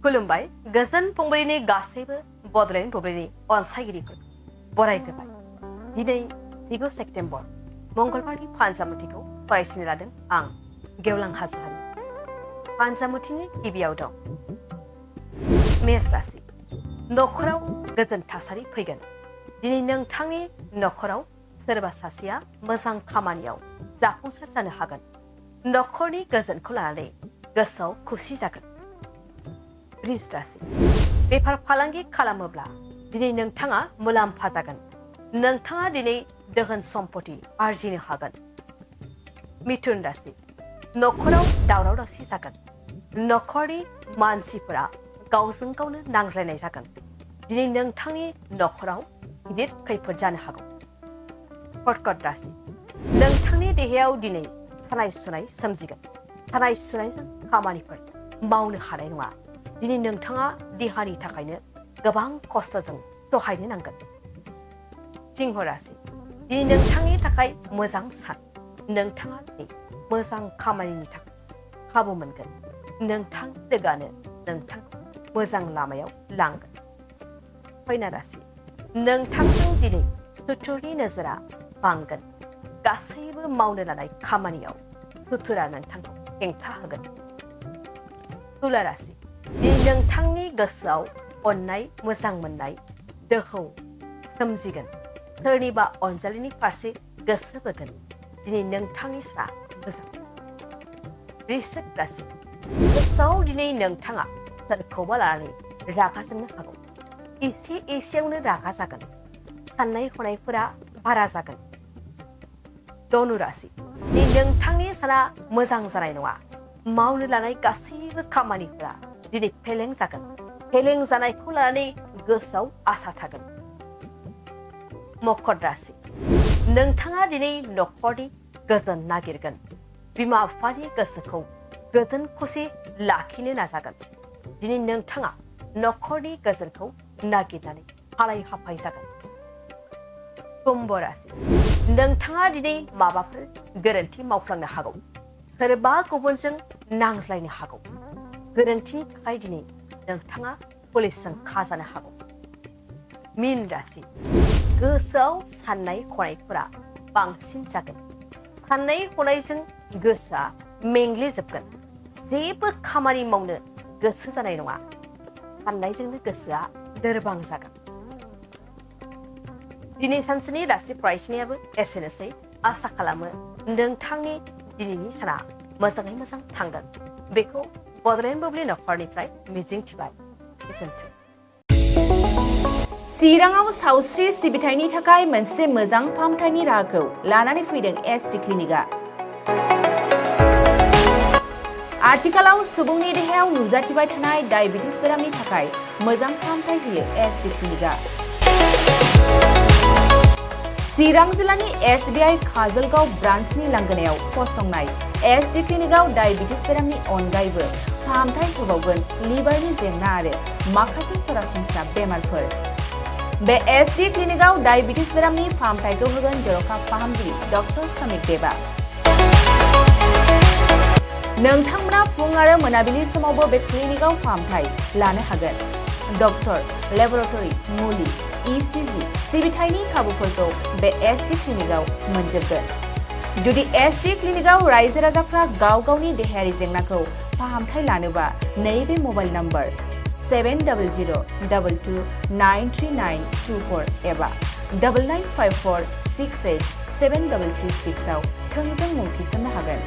खुलुमबाय गोजोन फुंबिलिनि गासैबो बड'लेण्ड बुब्लिनि अनसायगिरिफोर बरायग्रोबाय। दिनै 19 सेप्तेम्बर मंगलबारनि फानजामुथिखौ फरायसिनो लादों आं गेवलां हाज'वारि। फानजामुथिनि गिबियाव दं मेष राशि। नखराव गोजोन थासारि फैगोन। दिनै नोंथांनि नखराव सोरबा सासेया मोजां खामानियाव जाफुंसार जानो हागोन। नखरनि गोजोनखौ लानानै गोसोआव खुसि जागोन। वृष राशि। बेफार फालांगि खालामोब्ला दिनै नोंथाङा मुलाम्फा जागोन। नोंथाङा दिनै दोहोन सम्पति आरजिनो हागोन। मिथुन राशि। नखराव दावराव दावसि जागोन। नखरनि मानसिफोरा गावजों गावनो नांज्लायनाय जागोन। दिनै नोंथांनि नखराव गिदिर खैफोद जानो हागौ। कर्कट राशि। नोंथांनि देहायाव दिनै सानाय सुनाय सोमजिगोन। सानाय सुनायजों खामानिफोर मावनो हानाय नङा। दिनै नोंथाङा देहानि थाखायनो गोबां खस्थ'जों सहायनो नांगोन। सिंह राशि। दिनै नोंथांनि थाखाय मोजां सान। नोंथाङा दिनै मोजां खामानिनि थाखाय खाबु मोनगोन। नोंथां लोगोआनो नोंथांखौ मोजां लामायाव लांगोन। कन्या राशि। नोंथांजों दिनै सुथुरनि नोजोरा बांगोन। गासैबो मावनो लानाय खामानियाव सुथुरा नोंथांखौ हेंथा होगोन। तुला राशि। दिनै नोंथांनि गोसोआव अननाय मोजां मोननाय दोहौ सोमजिगोन। सोरनिबा अनजालिनि फारसे गोसो बोगोन। दिनै नोंथांनि साना मोजां। वृश्चिक राशि। गोसोआव दिनै नोंथाङा सोरखौबा लानानै रागा जोंनो हागौ। एसे एसेयावनो रागा जागोन। साननाय हनायफोरा बारा जागोन। धनु राशि। दिनै नोंथांनि साना मोजां जानाय नङा। मावनो लानाय गासैबो खामानिफोरा दिनै फेलें जागोन। फेलें जानायखौ लानानै गोसोआव आसा थागोन। मकर राशि। नोंथाङा दिनै नखरनि गोजोन नागिरगोन। बिमा बिफानि गोसोखौ गोजोन खुसि लाखिनो नाजागोन। दिनै नोंथाङा नखरनि गोजोनखौ नागिरनानै हालाय हाफाय जागोन। कुम्भ राशि। नोंथाङा दिनै माबाफोर गोरोन्थि मावफ्लांनो हागौ। सोरबा गुबुनजों नांज्लायनो हागौ। गोरोन्थिनि थाखाय दिनै नोंथाङा पुलिसजों खाजानो हागौ। मीन राशि। गोसोआव साननाय हनायफोरा बांसिन जागोन। साननाय हनायजों गोसोआ मेंग्लिजोबगोन। जेबो खामानि मावनो गोसो जानाय नङा। साननायजोंनो गोसोआ लोरबां जागोन। दिनै सानसेनि राशि फरायथिनायाबो एसेनोसै। आसा खालामो नोंथांनि दिनैनि साना मोजाङै मोजां थांगोन। बेखौ बड'लेण्ड बुब्लि नखरनिफ्राय मिजिंथिबाय। गोजोन्थों। चिराङाव सावस्रि सिबिथायनि थाखाय मोनसे मोजां फाहामथायनि राहाखौ लानानै फैदों एसटि क्लिनिकआ। आथिखालाव सुबुंनि देहायाव नुजाथिबाय थानाय डायबिटिस बेरामनि थाखाय मोजां फाहामथाय होयो एसटि क्लिनिकआ। चिरां जिल्लानि SBI काजलगाव ब्रान्चनि लांगोनायाव फसंनाय एसटि क्लिनिकआव डायबिटिस बेरामनि अनगायैबो फाहामथाय होबावगोन लिभारनि जेंना आरो माखासे सरासनस्रा बेमारफोर। बे एसटि क्लिनिकआव डायबिटिस बेरामनि फाहामथायखौ होगोन जर'खा फाहामगिरि डक्टर समिक देबा। नोंथांमोना फुं आरो मोनाबिलि समावबो बे क्लिनिकआव फाहामथाय लानो हागोन। डक्टर, लेबरेटरि, मुलि, ECG सिबिथायनि खाबुफोरखौ बे एसटि क्लिनिकआव मोनजोबगोन। जुदि एसटि क्लिनिकआव रायजो राजाफ्रा गाव गावनि देहायारि जेंनाखौ फाहामथाय लानोबा नैबे मबाइल नम्बर 7002293924 एबा 9954687236 आव थोंजों मुं थिसननो हागोन।